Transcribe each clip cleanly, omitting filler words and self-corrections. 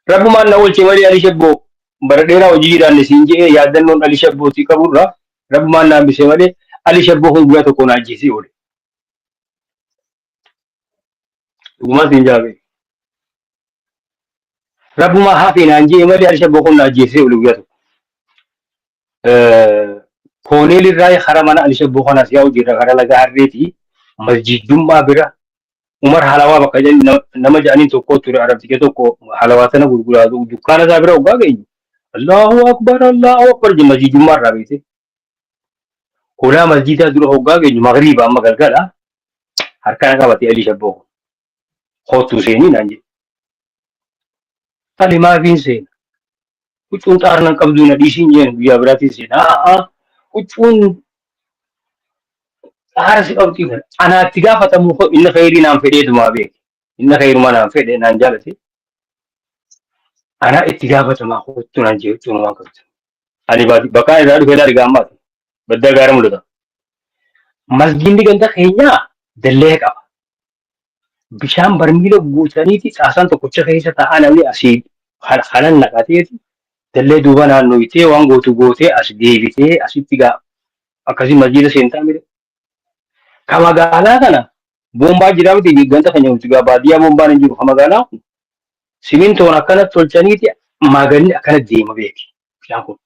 Rabbumaan na oolche malee Ali Shabboo bara dheeraa hojii jiraanne siin je'ee yaaddannoon Ali Shabbootii qaburraa Rabbumaan na hambise malee Ali Shabboo kun guyyaa tokko na ajjeesee oole. Dhugumaan siin jaabe. Rabbumaa hafe naan je'e malee Ali Shabboo kun na ajjeesee oole guyyaa tokko. Kooneel irraa karaa mana Ali Shabboo kanaas yaa'u jirra karaa laga harreetii masjidummaa bira Umar halawaa bakka nama jedhaniin tokko ture arabticha tokko halawaa sana gurguraa dukkaana isaa bira hoggaa geenyu Allahu akbar Allahu akbar jedhe masjidummaa irraa beekte. Hulaa masjidaa dura hoggaa geenyu magriiba amma galgala harkana qabatee Alii Shabboo kun kootuu seenii naan jedhe. Ali maafiin seena? Huccuun xaarnan qabduu na dhiisiin jeen guyyaa biraatiin seena. Haa huccuun xaara si qabxii kana. Anaatti gaafatamu koo inni kheyrii naan fedheetumaa beeke. Inni kheyrumaa naan fedhe naan jaalate. Anaa itti gaafatamaa kottu naan jee huccuun waan qabdu. Ani bakkaan irraa dhufee laali gaammaati. Baddaa gaara mul'ata. Masgiinni ganda keenyaa dallee qaba. Bishaan barmiila guutaniiti xaasaan tokkocha keessa taa'aa namni asii kanan naqateeti dallee duuba naannoytee waan gootu gootee as deebitee asitti gaa akkasii masjiida seentaa mire. Ka magaalaa kana boombaa jiraa miti ganda keenya nuti gaa baadiyyaa boombaan hin jiru ka magaalaa kun simintoon akkana tolchaniiti maganni akkana deema beeki bishaan kun.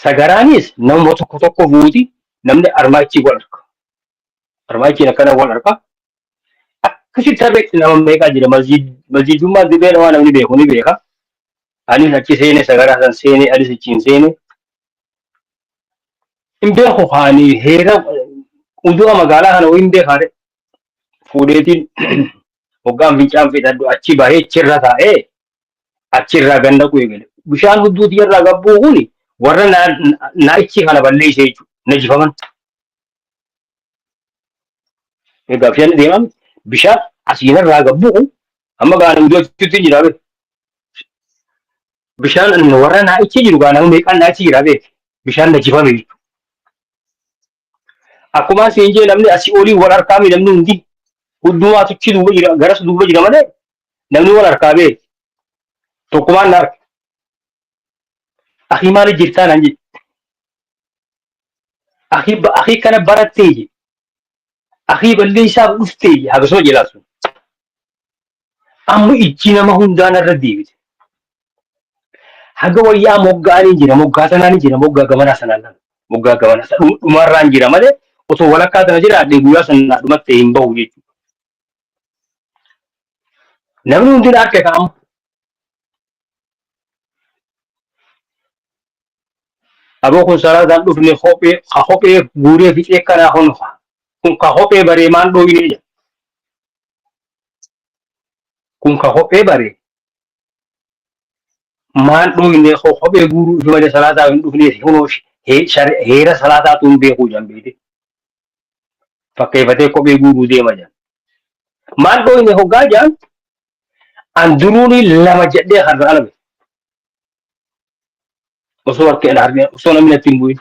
Sagaraanis namuma tokko tokko buuti namni armaa ichi wal arka. Armaa ichiin akkana wal arka. Akkasitti harreetti nama meeqaa jira masjiidummaan dirree namaa namni beeku ni beeka. Anis achi seene sagaraa san seene anis achiin seene. Hin beeku kaani heera udu'a magaalaa kana hin beekaare. Fuudheetiin hoggaan fincaan fixadhu achi bahee achirra taa'ee achirraa ganda quu eegale. Bishaan hudduu irraa gabbuu kuni warra naa'ichi kana balleessee jechuudha. Najifaman. Egaa bishaan deemaa bishaan asiinarraa gabbuu kun amma gaana hudduu achitti hin jiraa beeku. Bishaan warra naa'ichi jiru gaana meeqaan naa'ichi jiraa beeku. Bishaan najifame jechuudha. Akkuma siin jee namni asii olii wal harkaa mi namni hundi hundumaatu achi duuba jira garas duuba jira malee namni wal harkaa beeku. Tokkumaan na harka. Akii maali jirtaa naan jedhe. Akii akii kana barattee jedhe. Akii balleessaaf dhuftee jedhe hagasuma jedhaa sun. Amma ijji nama hundaa narra deebite. Haga wayyaa moggaaniin jira moggaa tanaan jira moggaa gamanaa sanaan lama moggaa gamanaa sana dhumarraan jira malee osoo walakkaa tana jiraadhe guyyaa sana dhumatte hin bahu jechuudha. Namni hundi na harka kaa'amu. Aboo kun salaataan dhufne kophee ka kophee guuree fixee kanaa kun kun ka kophee baree maan dhooyinee jedha. Kun ka kophee baree maan dhooyinee kophee guuruu fi malee salaataa hin dhufne kunoo heera salaataatu hin beekuu jedhan beekte. Fakkeeffatee kophee guuruu deema jedhan. Maan dhooyine hoggaa jedhan an duruuni lama jedhee har'a alame. Osoo harka hin harne osoo namni natti hin bu'in.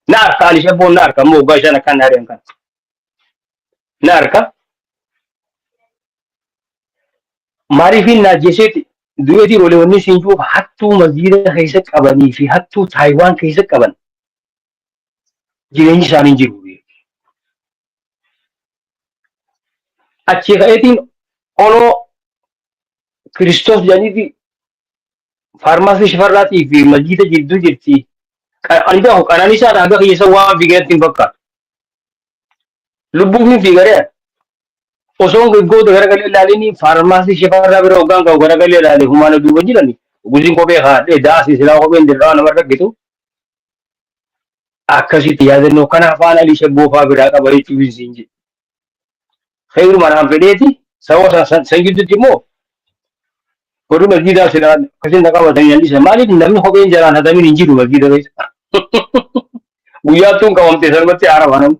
Na harka ani shabboon na harka ammoo hoggaa isaan akkaan na ari'an kana. Na harka maaliifin na ajjeeseeti du'eetii rolee wanni siin jiruuf hattuu masjiida keessa qabanii fi hattuu Taayiwaan keessa qaban jireenyi isaanii hin jiru. Achii ka'eetiin oloo Kiristoos jedhaniiti faarmaasii shifarraatii fi masjiida jidduu jirti. Ani beeku qananiisaa haga kiyya san waan fiigaretti hin fakkaatu. Lubbuun hin fiigaree osoo goota garagalee ilaalini faarmaasii shifarraa bira hoggaan qabu garagalee ilaale humaana duuba jirani guziin kophee kaadhee daasii silaa kopheen dirqama nama rakkitu akkasitti yaadannoo kana afaan Alii Shabboo fa'aa biraa qaba jechuun siin jedhe. Khayruma naan fedheeti sababa san gidduutti immoo warri masjiidaa silaa akkasiin na qabatanii nan dhiisan maaliif namni kopheen jalaan hatamin hin jiru masjiida keessa. Guyyaattuun qabamte sanumatti haarama namni.